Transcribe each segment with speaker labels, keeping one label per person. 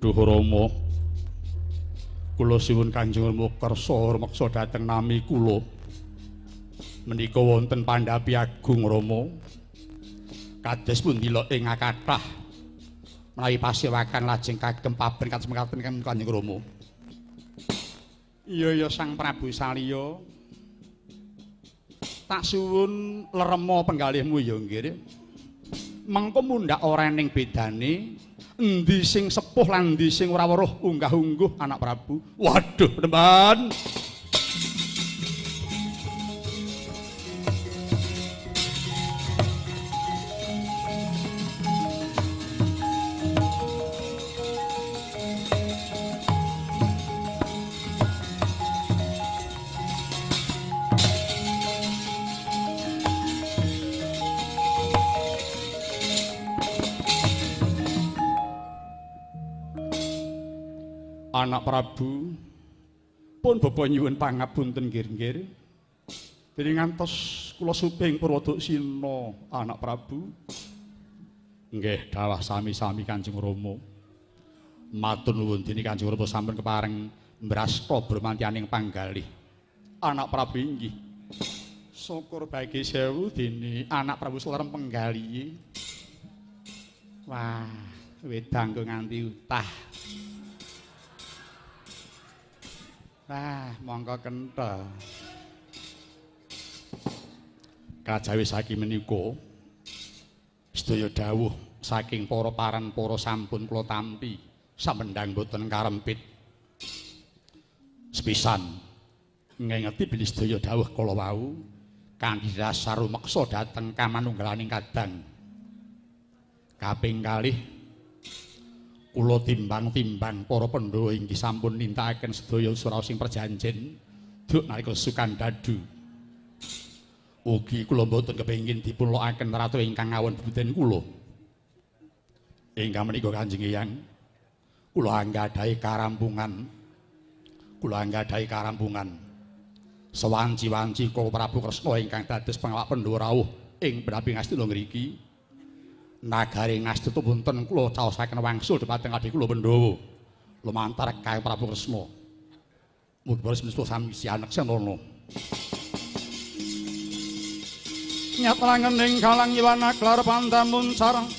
Speaker 1: Duh Rama, kula suwun Kanjeng Rama kersa rumeksa dhateng nami kula. Menika wonten pandhapi agung Rama. Kados pundi lok ing kathah menawi pasewakan lajeng kagem pabren kados mekaten Kanjeng Rama. Iya ya Sang Prabu Salya. Tak suwun lerema penggalihmu ya nggih. Mengko mundhak ora ning bedane endi sing sepuh lan endi sing ora weruh unggah-ungguh anak Prabu. Waduh, teman. Anak Prabu pun bapa nyuwun pangapunten nggih-nggih. Dene ngantos kula suping Purwoduksina anak Prabu. Nggih dawah sami-sami Kanjeng Rama. Matur nuwun dene Kanjeng Rama sampun kepareng mbrasta brahmantianing panggalih. Anak Prabu inggih. Syukur bagi sewu dene anak Prabu selerem penggalihe. Wah, wedang kok nganti utah. Wah, mongko kenthel. Kajawi saking menika sedaya dawuh saking para paran para sampun kula tampi samendhang boten karempit. Sepisan ngengeti bilih sedaya dawuh kala wau kanthi dasar rumeksa dhateng kamanunggalaning kadang. Kaping kalih kula timbang-timbang para Pandhawa inggih sampun nindakaken sedaya suraosing perjanjen duk nalika sukandadu. Ugi kula mboten kepengin dipunlokaken ratu ingkang ngawon bebuden kula. Ingkang menika Kanjeng Eyang, kula anggadhahi karampungan. Kula anggadhahi karampungan. Sewanci-wanci Koko Prabu Kresna ingkang dados pengawak Pandhawa rawuh ing Prabi Ngastina ngriki. Nagari Ngastina punten kula caosaken wangsul dhumateng abdi kula Pandhawa lumantar Kang Prabu Kresna. Mugi semesta sami sianeksanana. Nyatrangening galang yiwana klar pandamun sareng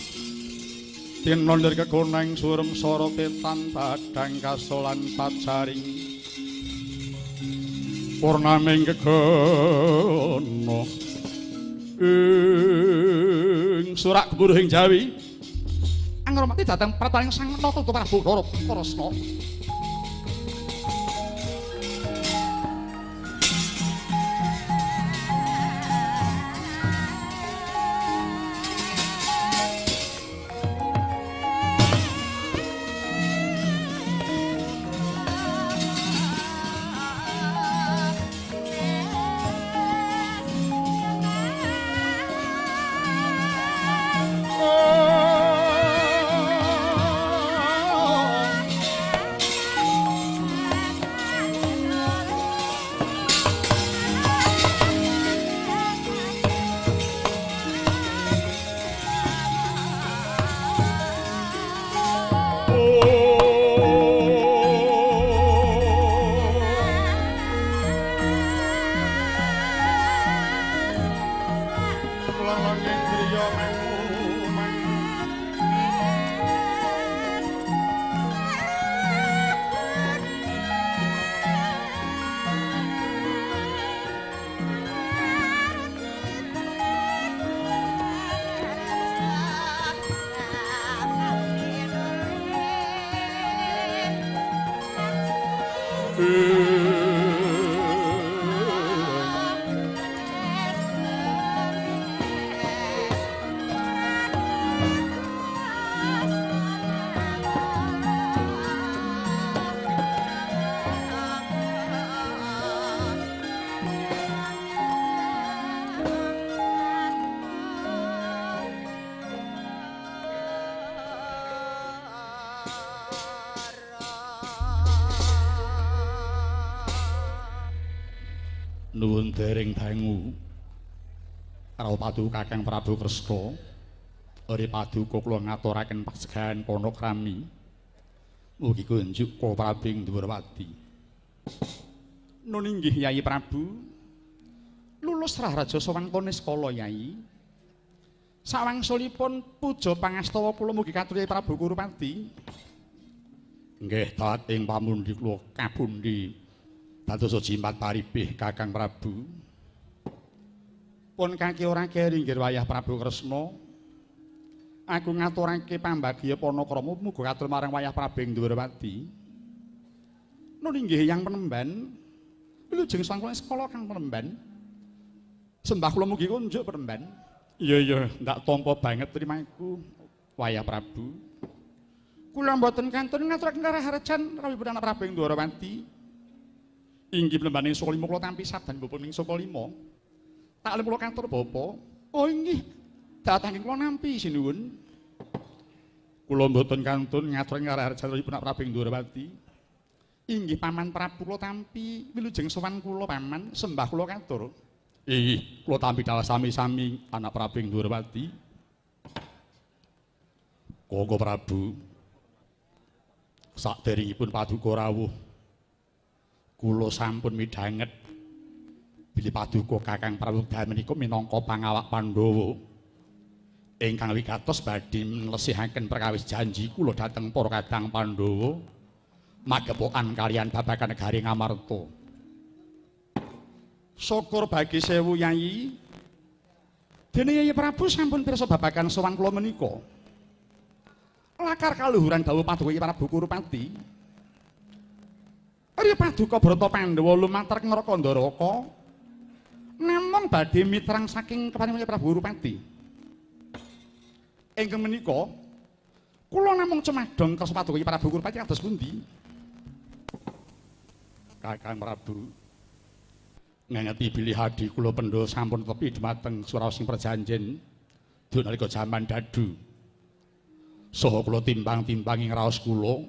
Speaker 1: tinondir kekoneng surem sorote padang kasolan pajaring purnaming kegono ing surak gemuruh ing Jawi angromati dhateng prataning Sang Nata Prabu Kresna. Nuwun dereng dangu rawuh paduka Kakang Prabu Kresna. Ori paduka kula ngaturaken pasegahan panakrami. Mugi kunjuk ka Prabing Dwarawati. Nun inggih Yayi Prabu. Lulus Rahraja sawangta niskala Yayi. Sawangsulipun puja pangastawa kula mugi katur Yayi Prabu Kurupati. Nggih, taat ing pamundi kula kapundi dados jimat paribih Kakang Prabu. Pun kaki ora keri nggih wayah Prabu Kresna. Aku ngaturake pambagya panakrama muga katur marang wayah Prabing Dwarawati. Nun inggih Yang Penemban. Wilujeng sowan kula sekolah Kang Penemban. Sembah kula mugi kunjuk Penemban. Iya iya, ndak tampa banget trimaku wayah Prabu. Kula mboten kantun ngaturaken karaharjan rawuhipun anak Prabing Dwarawati. Inggih Penemban ing saka 5 kula tampi sabdan bapa ing saka 5. Taklim kula katur bapa. Oh inggih. Datang kula nampi sinuwun. Kula mboten kantun ngaturaken karaharjan rawuhipun anak Prabing Dwarawati. Inggih Paman Prabu kula tampi wilujeng sowan kula Paman, sembah kula katur. Inggih, kula tampi dawuh sami-sami anak Prabing Dwarawati. Koko Prabu, saderengipun paduka rawuh kula sampun midhanget bilih paduka Kakang Prabu menika minangka pangawak Pandhawa ingkang wigatos badhe nlesihaken perkawis janji kula dhateng para kadang Pandhawa magepokan kaliyan babagan negari Ngamarta. Syukur bagi sewu Yayi. Dene Yayi Prabu sampun pirsa babagan sowan kula menika. Lakar kaluhuran dawuh paduka Yayi Prabu Kurupati. Arya paduka Brata Pandhawa lumantar neraka Ndaraka. Namung badhe mitrang saking keparingan Prabu Kurupati. Ingkang menika kula namung cemadhong kersa paduka Yayi Prabu Kurupati kados pundi? Kakang Prabu ngangeti bilih adi kula Pandhawa sampun tepi dhumateng suraosing perjanjen duk nalika jaman dadu. Saha kula timbang-timbang ing raos kula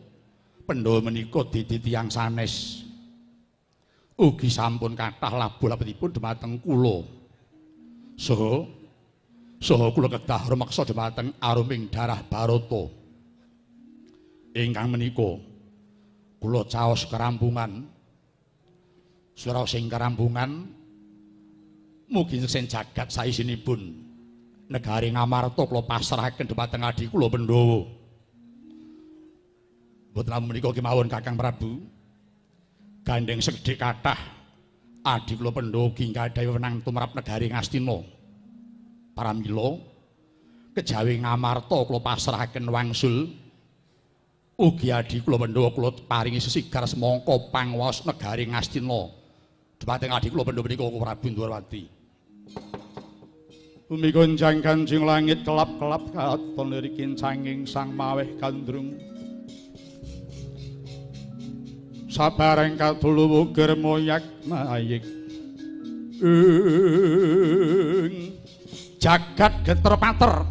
Speaker 1: Pandhawa menika dadi tiyang sanes. Ugi sampun kathah labuh-labetipun dhumateng kula. Saha saha kula kedah rumeksa dhumateng aruming darah Barata. Ingkang menika kula caos kerampungan. Suraosing kerampungan mugi nyeksen jagat saisinipun negari Ngamarta kula pasrahaken dhumateng adi kula Pandhawa. Mboten namung menika kemawon Kakang Prabu. Gandeng sekedhik kathah adi kula Pandhawa ugi nggadahi wewenang tumrap negari Ngastina. Pramila kejawi Ngamarta kula pasrahaken wangsul ugi adi kula Pandhawa kula paringi sesigar semangka pangwaos negari Ngastina. Dhumateng adi kula Pandhawa menika Prabu Ndwarawati. Bumi gonjang kanjing langit kelap-kelap katon lirik kincanging sang maweh gandrung. Sabareng kadulu wuger moyak mayik. Ing jagat geter pater.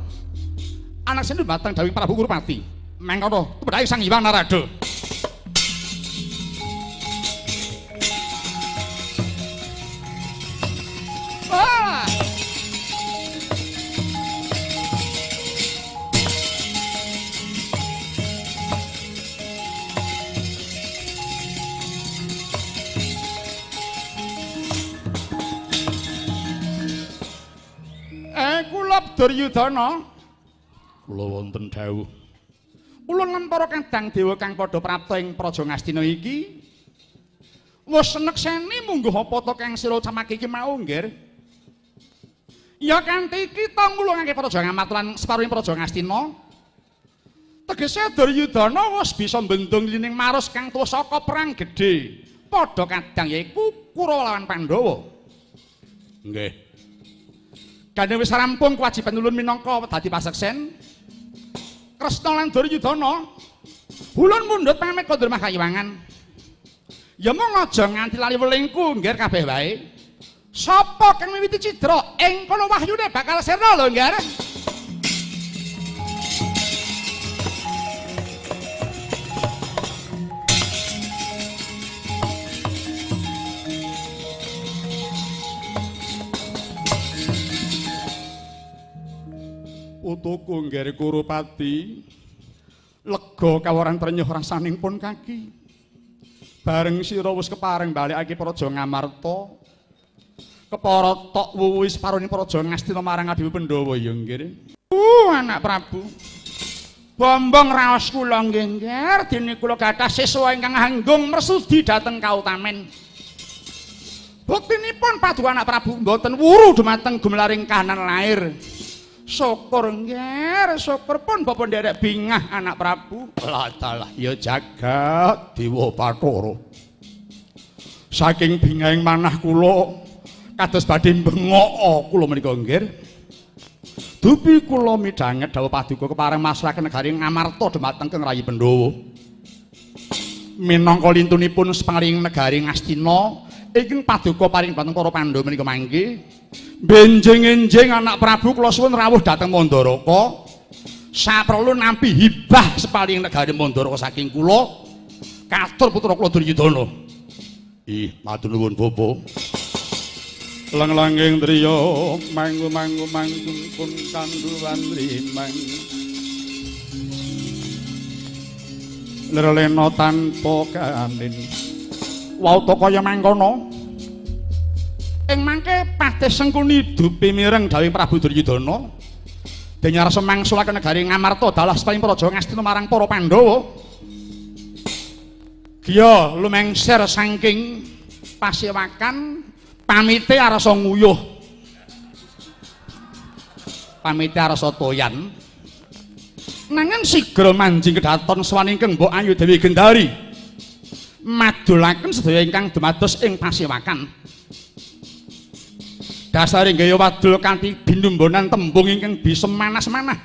Speaker 1: Anak sing dhumateng dawuh Prabu Kurupati. Mangkono tumedhake Sang Hyang Narada. Duryudana kula wonten dawuh. Ulun lan para kadang dewa kang padha prapta ing Praja Ngastina iki wis nekseni mungguh apa ta kang sira camake iki mau nggir. Ya kanthi kita ngulungake Praja Ngamarta lan separuhing Praja Ngastina. Tegese Duryudana wis bisa bendung lining marus kang tuwa saka perang gedhe. Padha kadang yaiku Kurawa lawan Pandhawa. Nggih. Gandeng wis rampung kewajiban ulun minangka dadi paseksen Kresna lan Duryudana. Ulun mundhut pamit kondur makayiwangan. Ya mung aja nganti lali welingku nggir kabeh wae. Sapa kang miwiti cidra ing kono wahyune bakal sirna lho nggir. Putuku nggir Kurupati. Lega kawaran trenyuh rasaning pun kaki. Bareng sira wis kepareng balekake Praja Ngamarta. Kepara tok wuwuhi separone Praja Ngastina marang adiwu Pandhawa ya nggih. Anak Prabu. Bombong raos kula nggih nggih dene kula gadah siswa ingkang hanggung mersudi dhateng kautamen. Buktinipun paduka anak Prabu mboten wuru dumateng gumlaring kahanan lair. Syukur nggih, syukur pun bapak nderek bingah anak Prabu. Lah dalah ya jagat Dewa Bathara. Saking bingahing manah kula kados badhe bengok kula menika nggih. Dupi kula midhanget dawuh paduka kepareng masrahaken negari Ngamarta dumateng Kang Rayi Pandhawa. Minangka lintunipun separing negari Ngastina ingkang paduka paring dumateng para Pandhawa menika mangke. Benjing-enjing anak Prabu kula suwun rawuh dhateng Mandaraka. Saprelu nampi hibah sepaling negari Mandaraka saking kula katur putra kula Duryudana. Ih, matur nuwun Bapak. Lang-langing driya manggu-manggu manggung pun kandhuwan rimang. Lerlena tanpa kanin. Wauta kaya mangkono. Ing mangke patih Sengkuni dupi mireng dawuh Prabu Duryudana. Dene arsa mangsulaken negari Ngamarta dalah sepaling praja Ngastina marang para Pandhawa. Giya lumengser saking pasewakan pamite arsa nguyuh. Pamite arsa toyan. Nanging sigra manjing kedaton sowan ingkang Mbok Ayu Dewi Gendari. Madulaken sedaya ingkang dumados ing pasewakan. Dasare gaya wadul kanthi binumbonan tembung ingkang bisa manas-manah.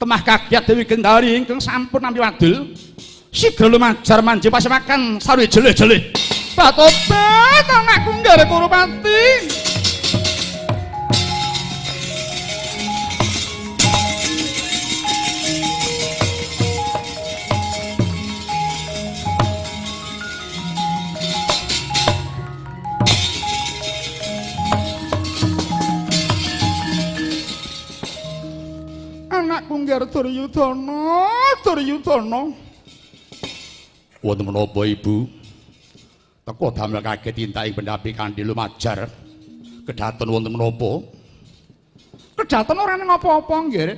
Speaker 1: Temah kagiat Dewi Gendari ingkang sampun nampi wadul, sigra lumajar manjing pasewakan sarwe jeleh-jeleh. Batobat anakku nggare Kurupati. Anakku nggare Duryudana, Duryudana. Wonten menapa Ibu? Teko damel kaget tindak ing pendapi kanthi lumajar. Kedaton wonten menapa? Kedaton ora ning apa-apa nggih.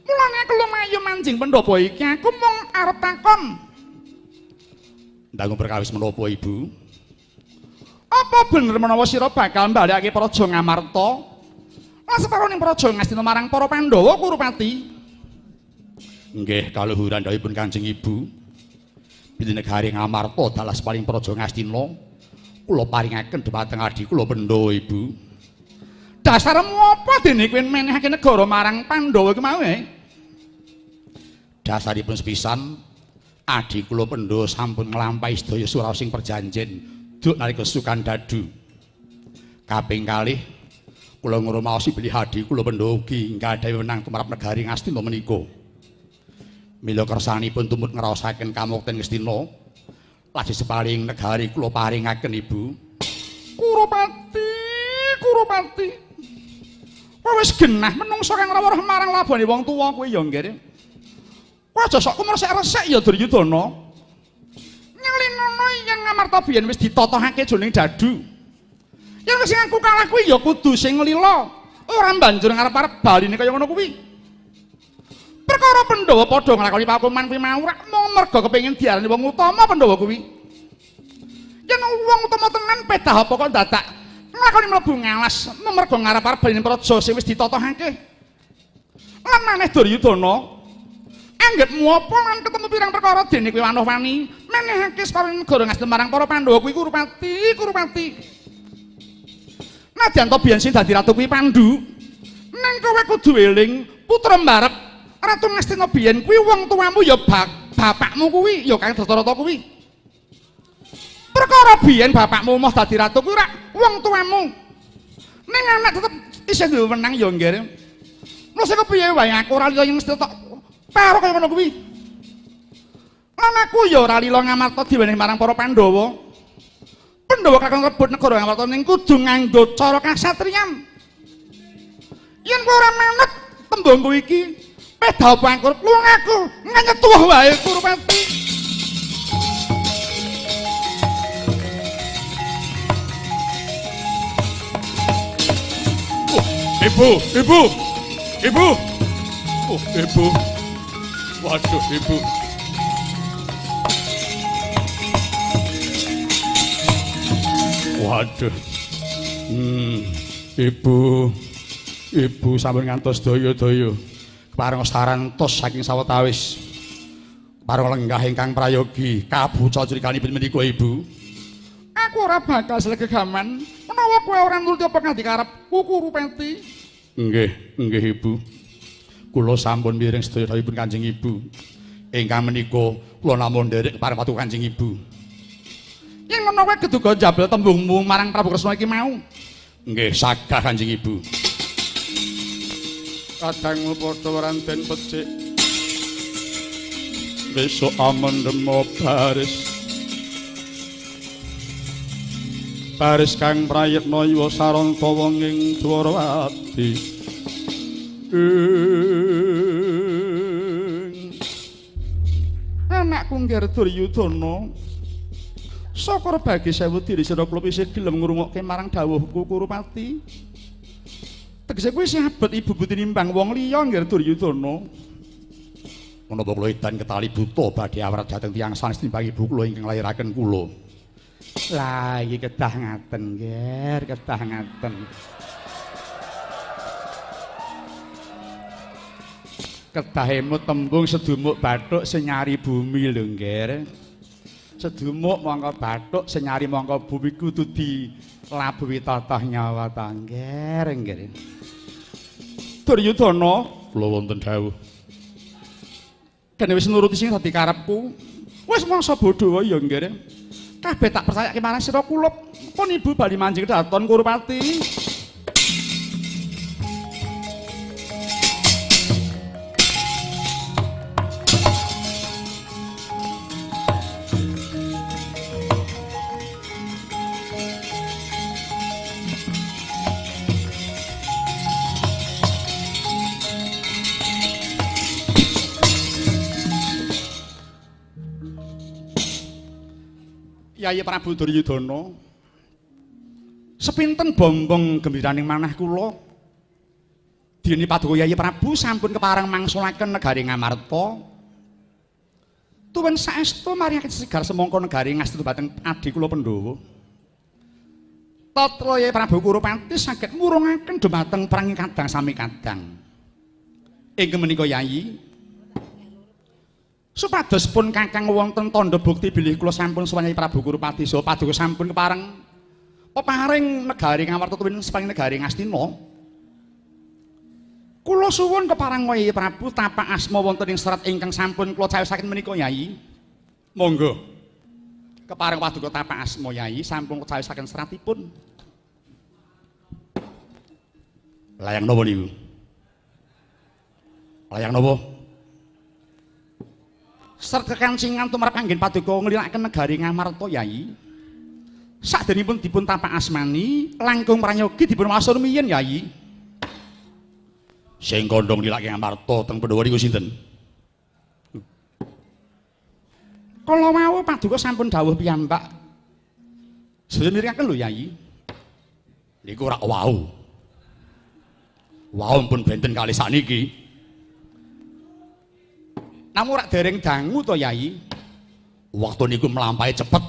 Speaker 1: Mulane aku lumayu manjing pendhapa iki, aku mung arep takon. Ndang perkawis menapa Ibu? Apa bener menawa sira bakal mbalekake Praja Ngamarta? Lan separoning Praja Ngastina marang para Pandhawa Kurupati? Nggih, kaluhuran dawuhipun Kanjeng Ibu. Bilih negari Ngamarta dalah sepaling Praja Ngastina, kula paringaken dhumateng adhi kula Pandhawa Ibu. Dasarmu apa dene kowe menehake negara marang Pandhawa iku mau? Dasaripun sepisan adhi kula Pandhawa sampun nglampahi sedaya suraosing perjanjen duk nalika Sukandadu. Kaping kalih kula ngrumaosi bilih adhi kula Pandhawa ugi nggadhahi wenang tumrap negari Ngastina menika. Mila kersanipun tumut ngraosaken kamukten Ngastina, lajeng sepaling negari kula paringaken Ibu. Kurupati, Kurupati. Kowe wis genah menungsa kang ora weruh marang labane wong tuwa kuwi ya nggih. Kowe aja sok kumresek-resek ya Duryudana. Ngelinono yen Ngamarta biyen wis ditotohake jroning dadu. Yen wis ngaku kalah kuwi ya kudu sing lila, ora banjur ngarep-arep baline kaya ngono kuwi. Perkara Pandhawa padha nglakoni pakuman kuwi mau rak mung merga kepengin diarani wong utama Pandhawa kuwi. Yen wong utama tenan pedah apa kok dadak nglakoni mlebu ngalas merga ngarep-arep baline praja sing wis ditotohake. Lan maneh Duryudana, anggepmu apa lan ketemu pirang perkara dene kuwi wanuh-wani menehake separuh negara Ngastina marang para Pandhawa kuwi Kurupati, Kurupati. Nadyan to biyen sing dadi ratu kuwi Pandu, ning kowe kudu eling putra mbarep Ratu Ngastina biyen kuwi wong tuamu ya bapakmu kuwi ya Kang Dasarata kuwi. Perkara biyen bapakmu moh dadi ratu kuwi rak wong tuamu. Ning anak tetep isih duwe wenang ya nggih. Mula kepiye wae aku ora lila yen mesti tok paro kaya ngono kuwi. Lan aku ya ora lila Ngamarta diwenehi marang para Pandhawa. Pandhawa kakon rebut negara Ngamarta ning kudu nganggo cara kasatriyan. Yen kowe ora manut tembungku iki, Peda pangkur luwung aku ngenyetuh wae Kurupati. Oh, ibu, ibu. Ibu. Oh, ibu. Waduh, ibu. Waduh. Ibu. Ibu sampun ngantos daya-daya. Kepareng sarantos saking sawetawis. Kepareng lenggah ingkang prayogi kabuca crikanipun menika ibu. Aku ora bakal selegegaman menawa kowe ora nuruti apa kang dikarepku Kurupati. Nggih, nggih ibu. Kula sampun miring sedaya dawuhipun Kanjeng Ibu. Ingkang menika kula namung nderek kepareng patuko Kanjeng Ibu. Yen ngono kowe keduga njabel tembungmu marang Prabu Kresna iki mau. Nggih, sagah Kanjeng Ibu. Kadangmu padha ranten becik. Besok amendemo baris. Baris kang prayitna yuwa saranta wong ing Dwarawati. Anakku Ngger Duryudana. Syukur bagi sewu diri sira kula isih gelem ngrungokke marang dawuhku Kurupati. Tegese kuwi isih abot ibu tinimbang wong liya Ngger Duryudana. Menapa kula edan ketali buta badhe awrat dhateng tiyang sanes timbang ibu kula ingkang nglairaken kula. Lah iki kedah ngaten, Ngger, kedah ngaten. Kedah emut tembung sedumuk bathuk senyari bumi lho, Ngger. Sedumuk mongko bathuk senyari mongko bumi kudu dilabuhi tatah nyawa ta, Ngger, Ngger. Duryudana, kula wonten dawuh. Kene wis nuruti sing dadi karepku. Wis mangsa bodho wae ya, Ngger. Kabeh tak percayake marang sira kulup. Pun ibu bali manjing daton Kurupati. Yayi Prabu Duryudana, sepinten bombong gembiraning manah kula dene paduka Yayi Prabu sampun kepareng mangsulaken negari Ngamarta. Tuwin saestu maringaken sigar semangka negari Ngastina dhumateng adhi kula Pandhawa. Tatra Yayi Prabu Kurupati saged murungaken dhumateng perang kadang sami kadang. Inggih menika Yayi, supados pun kakang wonten tandha bukti bilih kula sampun sowan Yayi Prabu Kurupati saha paduka sampun kepareng peparing negari Ngamarta tuwin saparing negari Ngastina. Kula suwun kepareng Yayi Prabu tapak asma wonten ing serat ingkang sampun kula cawisaken menika Yayi. Monggo. Kepareng paduka tapak asma Yayi sampun kula cawisaken seratipun. Layang napa niku? Layang napa? Serat kekancingan tumrap anggen paduka nglilakaken negari Ngamarta Yayi. Sakderengipun dipun tapak asmani langkung prayogi dipun waos rumiyin Yayi. Sing kandha nglilakake Ngamarta teng Pandhawa niku sinten? Kala wau paduka sampun dawuh piyambak. Sedaya mirengaken lho Yayi. Niku ora wau. Wau pun benten kali sakniki. Namung rak dereng dangu to Yayi. Waktu niku mlampahe cepet.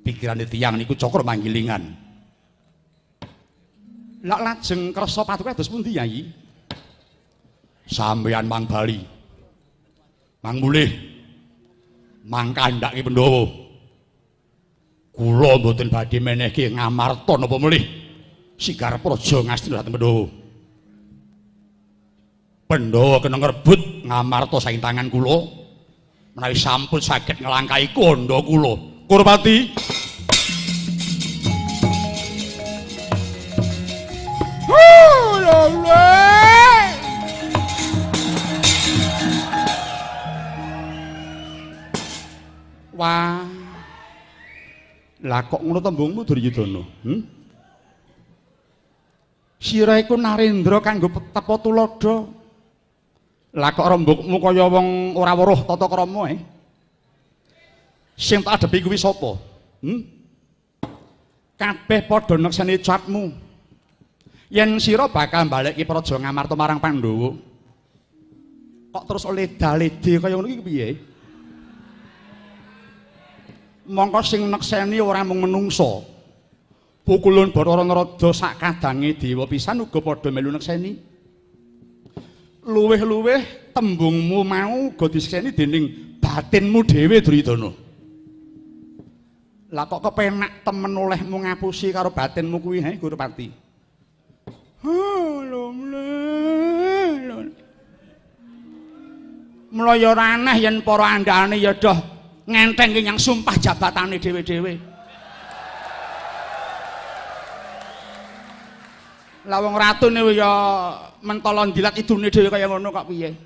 Speaker 1: Pikirane tiyang niku cokro manggilingan. Lak lajeng kersa paduka dados pundi Yayi? Sampeyan mang bali. Mang mulih. Mang kandhake Pandhawa. Kula mboten badhe menehke Ngamarta napa mulih. Sigar praja Ngastina dhateng Pandhawa. Pandhawa kena ngrebut Ngamarta saking tangan kula menawi sampun saged nglangkahi kandha kula. Kurupati. Wah. Lah kok ngono tembungmu Duryudana? Sira iku Narendra kanggo tepa tuladha. Lah kok rembugmu kaya wong ora weruh tata krama e? Sing tak adepi kuwi sapa? Kabeh padha nekseni ucapmu. Yen sira bakal mbalekke Praja Ngamarta marang Pandhawa. Kok terus leda-lede kaya ngono iki piye? Mongko sing nekseni ora mung menungsa. Pukulun Bathara Narada sak kadange dewa pisan uga padha melu nekseni. Luwih-luwih tembungmu mau uga disekseni dening batinmu dhewe Duryudana. Lah kok kepenak temen olehmu ngapusi karo batinmu kuwi he Kurupati? Mula ya ora aneh yen para andhane ya doh ngenteng nyang sumpah jabatane dhewe-dhewe. Lah wong ratune ya mentolo ndilat idune dhewe kaya ngono kok piye?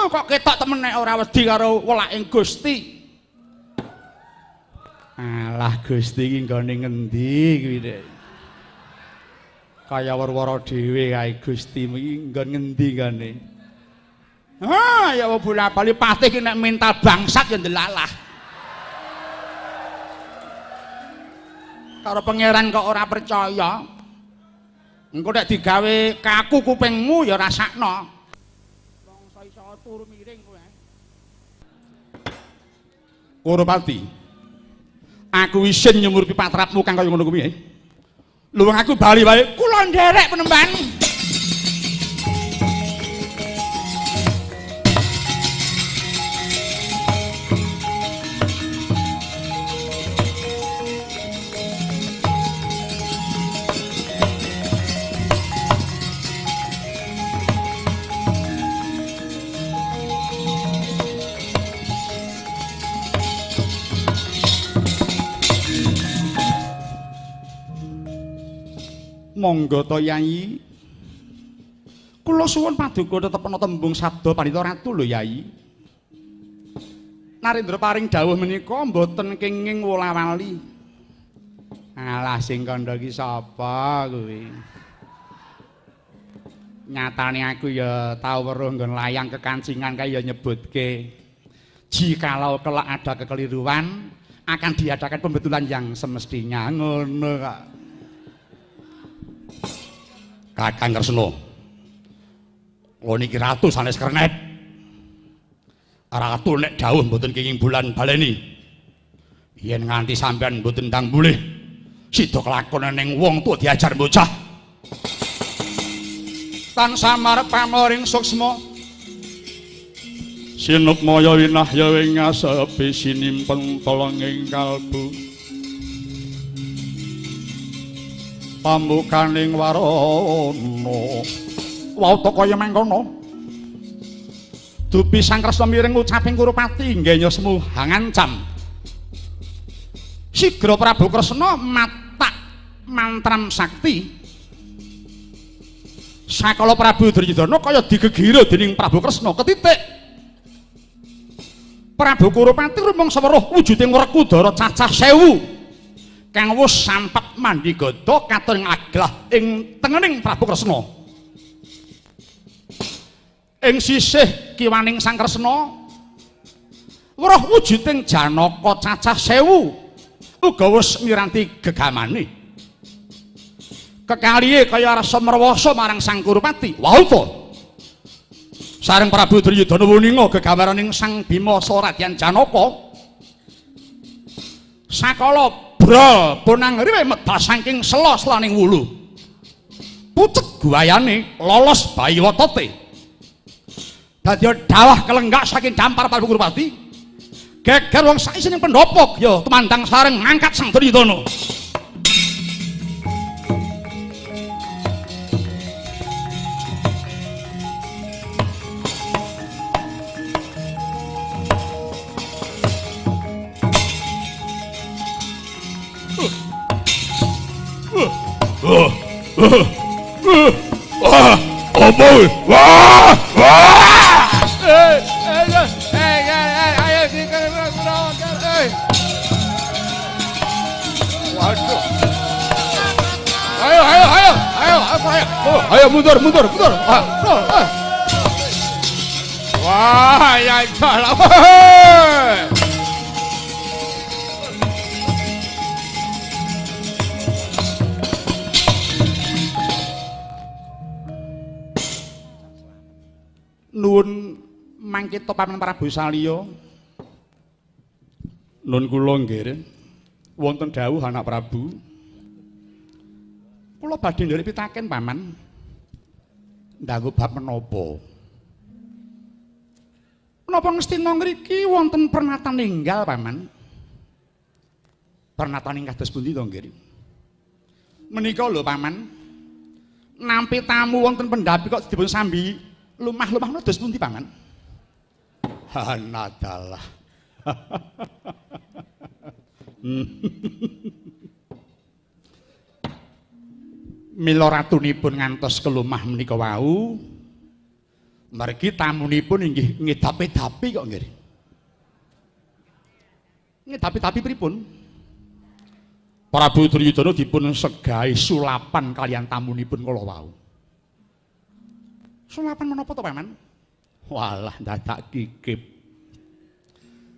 Speaker 1: Kok ketok temen nek ora wedi karo welaking Gusti. Alah Gusti iki nggone ngendi kuwi Dek? Kaya werwara dhewe kae Gusti iki nggon ngendi nggone? Ha ya bola-bali patih iki nek mental bangsat ya ndelalah. Karo pangeran kok ora percaya. Engko nek digawe kaku kupingmu ya rasakno. Mongso iso turu miring kowe. Kurupati. Aku isin nyumurpi patrapmu kang kaya ngono kuwi. Lho wong aku bali wae kula nderek penemban. Monggo to Yai. Kula suwun paduka tetep ana tembung sabda pandhita ratu lho Yai. Narendra paring dawuh menika mboten kenging wola-wali. Alah sing kandha iki sapa kuwi? Nyatane aku ya tau weruh nggon layang kekancingan kae ya nyebutke jikalau kelak ada kekeliruan akan diadakan pembetulan yang semestinya ngono kok. Kakang Kresna. Kula niki ratu sanes kernet. Ratu nek dawuh mboten kenging bulan baleni. Yen nganti sampean mboten ndang mulih, sida kelakon ning wong tuwa diajar bocah. Tansah marep pamoring suksma. Sinukmaya winahya ing ngasepi sinimpen tolong ing kalbu. Pambukaning warana wauta kaya mangkono. Dupi Sang Kresna miring ucaping Kurupati nggenya semu hangancam. Sigra Prabu Kresna matak mantram sakti. Sakala Prabu Duryudana kaya digegira dening Prabu Kresna ketitik. Prabu Kurupati rumangsa weruh wujuding Werkudara cacah 1000. Kang wus sampet mandi gada katon ngaglah ing tengening Prabu Kresna. Ing sisih kiwaning Sang Kresna weruh wujuding Janaka cacah 1000 uga wus miranti gegamane. Kekalihe kaya rasa merwasa marang Sang Kurupati. Wauta. Sareng Prabu Duryudana wuninga gegamaraning Sang Bima Saradyan Janaka. Sakala brol bonang riwe medal saking sela-selaning wulu. Pucet guayane lolos bayi wotote. Dadi dawah kelenggak saking dampar Prabu Kurupati. Geger wong saisine pendopo ya tumandang sareng ngangkat Sang Duryudana.
Speaker 2: Apa? Wah! Wah!
Speaker 3: Ayo Waduh. Ayo, ayo, ayo, ayo, ayo,
Speaker 2: Oh, ayo mundur, mundur, mundur. Wah, ya salah.
Speaker 1: Nuwun mangkita Paman Prabu Salya. Nun kula nggih. Wonten dawuh anak Prabu. Kula badhe nderek pitaken Paman. Ndanggo bab menapa? Menapa Ngastina ngriki wonten pernatan enggal Paman? Pernatan ing kados pundi to nggih? Menika lho Paman. Nampi tamu wonten pendhapi kok dipun sambi lumah-lumah dos pundi Paman? Hanadalah. Mila ratunipun ngantos kelumah menika wau, mergi tamunipun inggih ngedapi-dapi kok nggih. Ngedapi-dapi pripun? Prabu Duryudana dipun segahi sulapan kaliyan tamunipun kala wau. Sulapan menapa to Paman? Walah dadak kikip.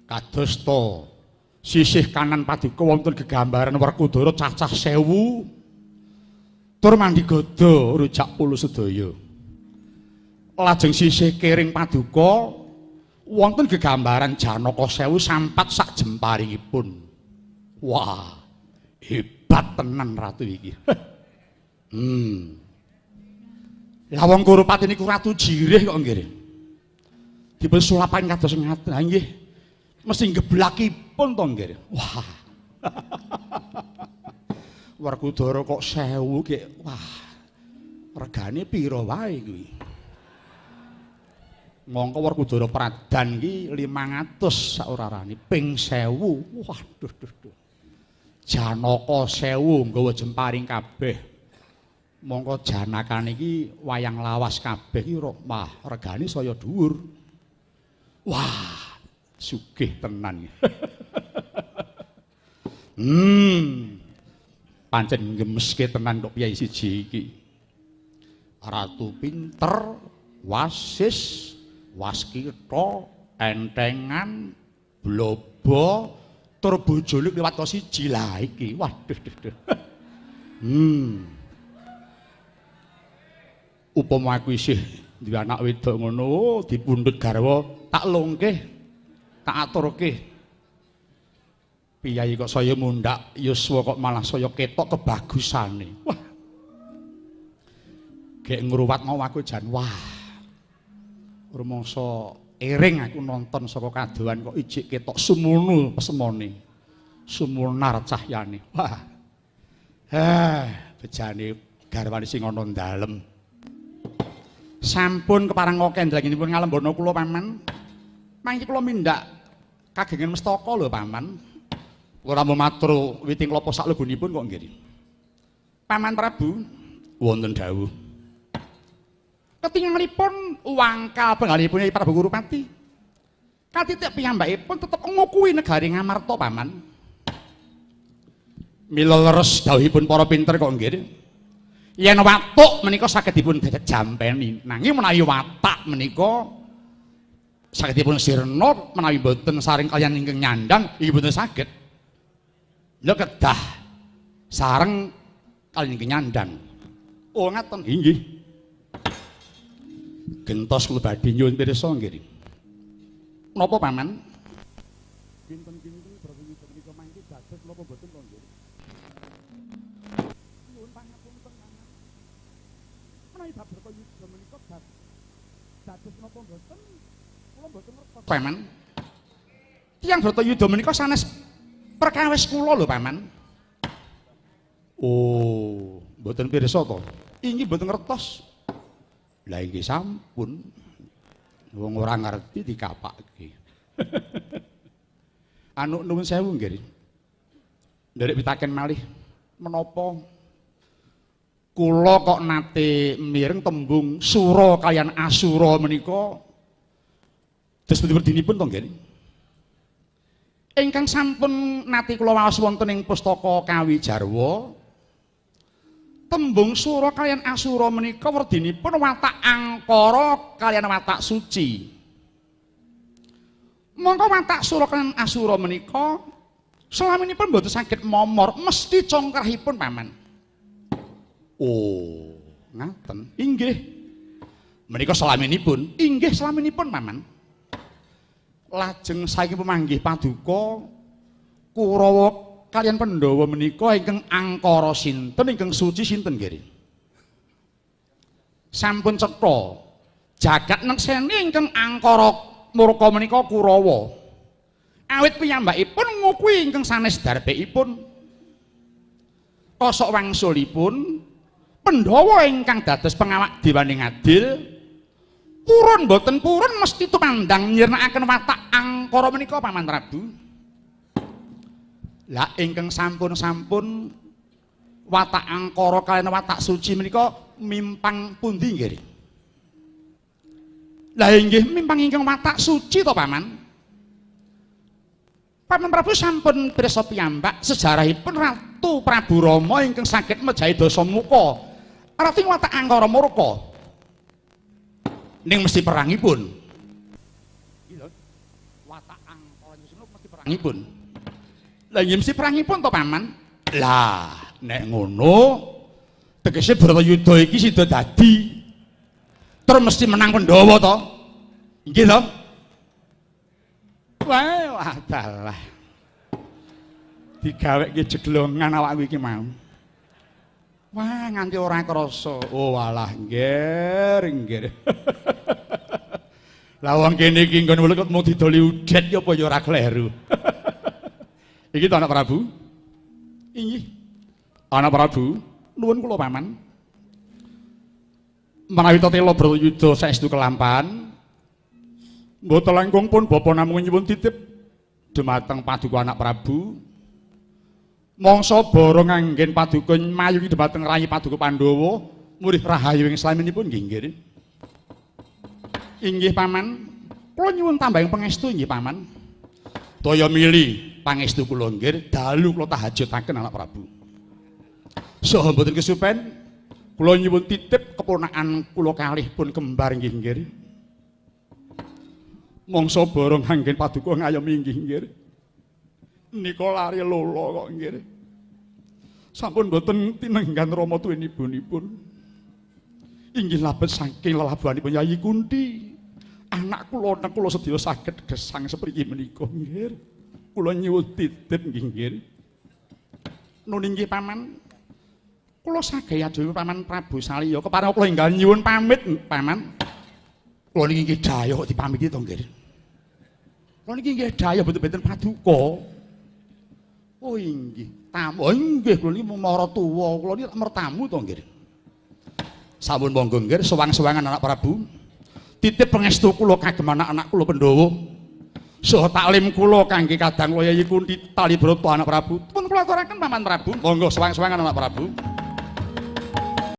Speaker 1: Kados to sisih kanan paduka wonten gegambaran Werkudara cacah 1000 tur mandigoda rujak pulu sedaya. Lajeng sisih kiring paduka wonten gegambaran Janaka 1000 sampat sak jemparingipun. Wah, hebat tenan ratu iki. Lah wong Kurupati niku ratu jirih kok nggih. Dipun sulapan kados ngaten. Ha nggih. Mesti geblakipun to nggih. Wah. Werkudara kok 1000 gek. Wah. Regane pira wae kuwi? Mongko Werkudara Pradan ki 500 sak orarane ping 1000. Waduh duh duh. Janaka 1000 nggawa jemparing kabeh. Mongko janakane iki wayang lawas kabeh iki wah regane saya dhuwur. Wah, sugih tenan. Pancen gemeske tenan kok piyai siji iki. Ratu pinter, wasis, waskita, entengan, blobo, tur bojone liwat kok siji lah iki. Waduh duh duh. Upama aku isih duwe anak wedok ngono dipundhut garwa tak longkeh, tak aturke. Piyayi kok saya mundhak yuswa kok malah saya ketok kebagusane. Wah. Gek ngruwat mau aku jan wah. Rumangsa ering aku nonton saka kadohan kok ijik ketok sumunu pesemone. Sumunar cahyane. Wah. Bejane garwane sing ana dalem. Sampun kepareng kendranginipun ngalembana kula Paman. Mangke kula mindak kagengan mestaka lho Paman. Kula namung matur witing klapa saklegunipun kok nggih. Paman Prabu wonten dawuh. Ketingalipun wangkal penggalipun Kyai Prabu Kurupati. Katitik piyambakipun tetep ngukuhi negari Ngamarta Paman. Mila leres dawuhipun para pinter kok nggih. Yen watuk menika saged dipun jampeni, nanging menawi watak menika saged dipun sirna menawi boten saring kaliyan ingkang nyandang iki boten saged. Lha kedah sareng kaliyan ingkang nyandang. Oh ngaten inggih. Gentos kula badhe nyuwun pirsa nggih. Napa Paman? Kinten-kinten Bratayuda menika mangke dados napa boten to nggih? Nyuwun pangapunten Paman. Menawi bab Bratayuda menika dados napa mboten? Kula mboten ngertos Paman. Tiyang Bratayuda menika sanes perkawis kula lho Paman. Oh, mboten pirsa to? Inggih mboten ngertos. Lah inggih sampun. Wong ora ngerti dikapake. Anu nuwun sewu nggih. Nderek pitaken malih menapa kula kok nate mireng tembung sura kaliyan asura menika dos pundi-pundinipun to nggih? Ingkang sampun nate kula waos wonten ing pustaka Kawi Jarwa Tembung sura kaliyan asura menika werdinipun watak angkara kaliyan watak suci. Mongko watak sura kaliyan asura menika selaminipun mboten saged momor, mesti congkrahipun paman. Oh, ngaten. Inggih. Menika selaminipun, inggih selaminipun paman. Lajeng saking pemanggih paduka Kurawa kaliyan Pandhawa menika ingkang angkara sinten, ingkang suci sinten nggih? Sampun cetha. Jagat nekseni ingkang angkara murka menika Kurawa. Awit piyambakipun ngukui ingkang sanes darbekipun. Kosok wangsulipun Pandhawa ingkang dados pengawak dewaning adil purun boten purun mesti tumandang nyirnakaken watak angkara menika Paman Prabu. Lah ingkang sampun-sampun watak angkara kaliyan watak suci menika mimpang pundi nggih? Lah inggih mimpang ingkang watak suci to Paman. Paman Prabu sampun pirsa piyambak sejarahipun Ratu Prabu Rama ingkang saged mejahi Dasamuka. Ratu watak angkara murka. Ning mesti perangipun. Watak angkara mesti perangipun. Lah nggih mesti perangipun to Paman. Lah nek ngono tegese Bharatayuda iki sida dadi terus mesti menang Pandhawa to. Nggih to? Wah, adalah. Digaweke jeglongan awakku iki mau. Wah, nganti ora krasa. Oh walah, nggih, nggih. Lah wong kene iki nggon welut mung didoli udet ya apa ya ora kleru. Iki to anak Prabu. Inggih. Anak Prabu, nuwun kula Paman. Menawi tetela Bharatayuda saestu kelampahan, mboten langkung pun bapa namung nyuwun titip dumateng paduka anak Prabu. Mangsa bara nganggen paduka mayungi dumateng rayi paduka Pandhawa, murih rahayu ing slaminipun nggih nggih. Inggih Paman, kula nyuwun tambahing pangestu inggih Paman. Daya mili pangestu kula nggih, dalu kula tahajutaken anak Prabu. Saha mboten kesupen, kula nyuwun titip keponakan kula kalih pun kembar nggih nggih. Mangsa bara nganggen paduka ngayomi nggih nggih. Nika lari lolo kok nggih. Sampun mboten tinenggan rama tuwinipun. Inggih labet saking lelabuhanipun Yayi Kunti. Anak kula nek kula sedaya saged gesang sepriki menika nggih. Kula nyuwun titip nggih nggih. Nun inggih Paman. Kula saged adohi Paman Prabu Salya kepareng kula enggal nyuwun pamit Paman. Kula niki nggih daya kok dipamiti to nggih. Kula niki nggih daya mboten-mboten paduka. Oh inggih, tamu. Oh inggih kula niki mara tuwa, kula niki mertamu to nggih. Sampun monggo nggih sewang-sewangan anak Prabu. Titip pangestu kula kagem anak-anak kula Pandhawa. Saha taklim kula kangge kadang kula Yayi Kunti tali brata anak Prabu. Pun kula aturaken Paman Prabu. Monggo sewang-sewangan anak Prabu.